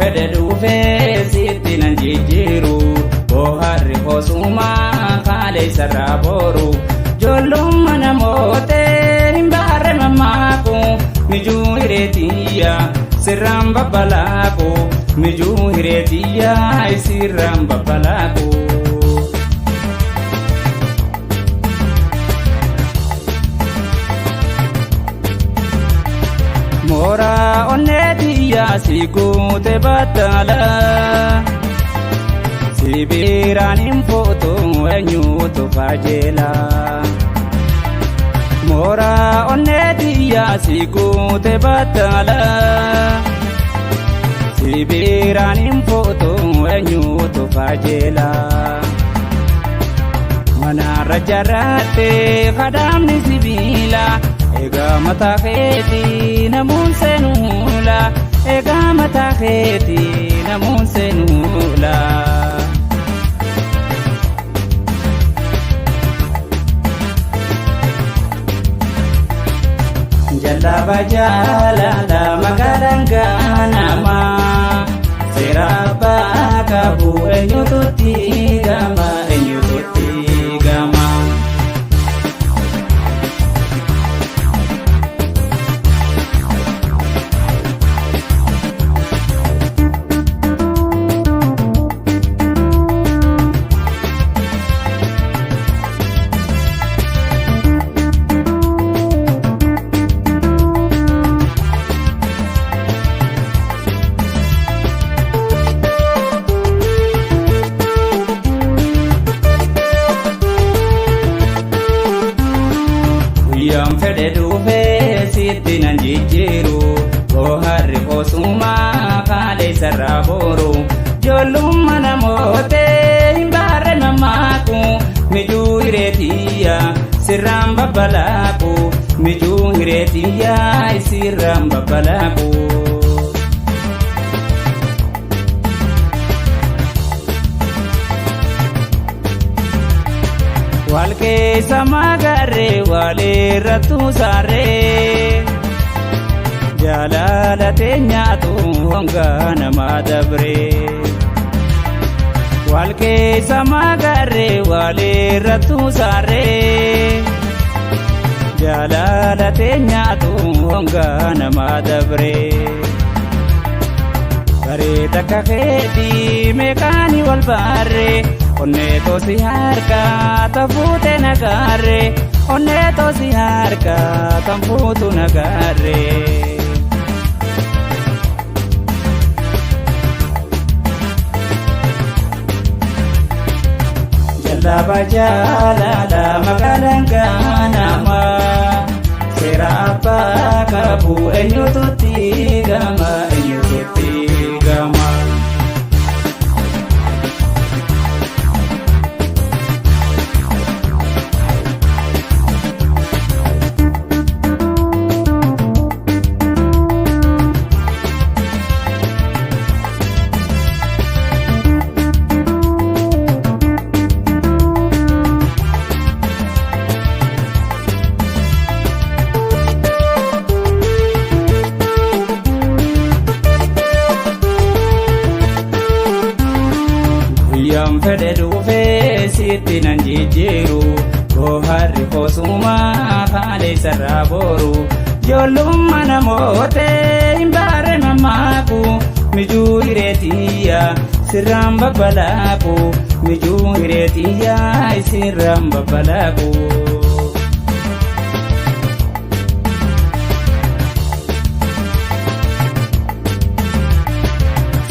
Fedhe dhufee sitti nan jijjiiru, bohaarri hosumaa haala isarraa booru. Ijoollummaa namootee hin baarre mammaaku, mijuu hireetiyya sirraan babbalaaqu, mijuu hireetiyya sirraan babbalaaqu. Mooraa onneetiyyaa si guute battala, si biraan hin fuutu eenyutu kajeela. Mooraa onneetiyyaa si guute battala, si biraan hin fuutu eenyutu kajeela. Manarra jaarrattee kadaamni sibiila. Egaa mataa keetii namuun seenuula. Egaa mataa keetii namuun seenuula. Jallaba jaalala magaalaan gaanamaa, seera abbaa qabu eenyututti gama, eenyututti gama. Guyyaan fedhe dhufee sitti nan jijjiiru, bohaarri hosumaa haala isarraa booru. Ijoollummaa namootee hin baarre mammaaku, mijuu hireetiyya sirraan babbalaaqu, mijuu hireetiyya sirraan babbalaaqu. Wal keessa magarree walirra tuusaarree, jaalala teenyaatu hongaa namaa dabree. Wal keessa magarree walirra tuusaarree, jaalala teenyaatu hongaa namaa dabree. Bareeda akka keetii meeqaanii wal baarree, onnee toosi harka tafuute nagaarree, onnee toosi harka tanfuutu nagaarree. Jallaba jaalala magaalaan gaanamaa, seera abbaa qabu eenyututti gama, eenyututti gama. Guyyaan fedhe dhufee sitti nan jijjiiru, bohaarri hosumaa haala isarraa booru. Ijoollummaa namootee hin baarre mammaaku, mijuu hireetiyya sirraan babbalaaqu, mijuu hireetiyya sirraan babbalaaqu.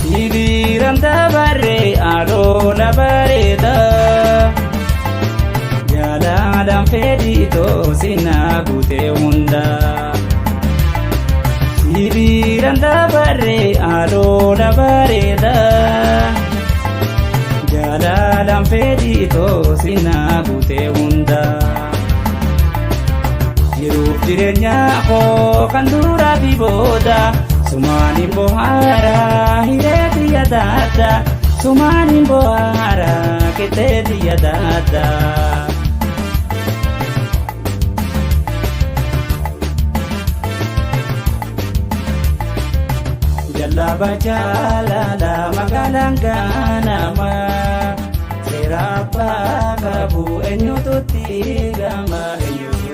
Sibiiraan dabarree aloola bareeda, jaalalaan fedhii sinaa guutee hunda. Sibiiraan dabarree aloola bareeda, jaalalaan fedhii sinaa guutee hunda. Jiruuf jireenya koo kan duraa fi booda, sumaan bohaara hireeti yaadaadha, sumaan bohaara qixxeeti yaadaadha. Jallaba Abbaa jaalala magaalaan ganama seera abbaa qabu eenyutu itti gama eenyutu.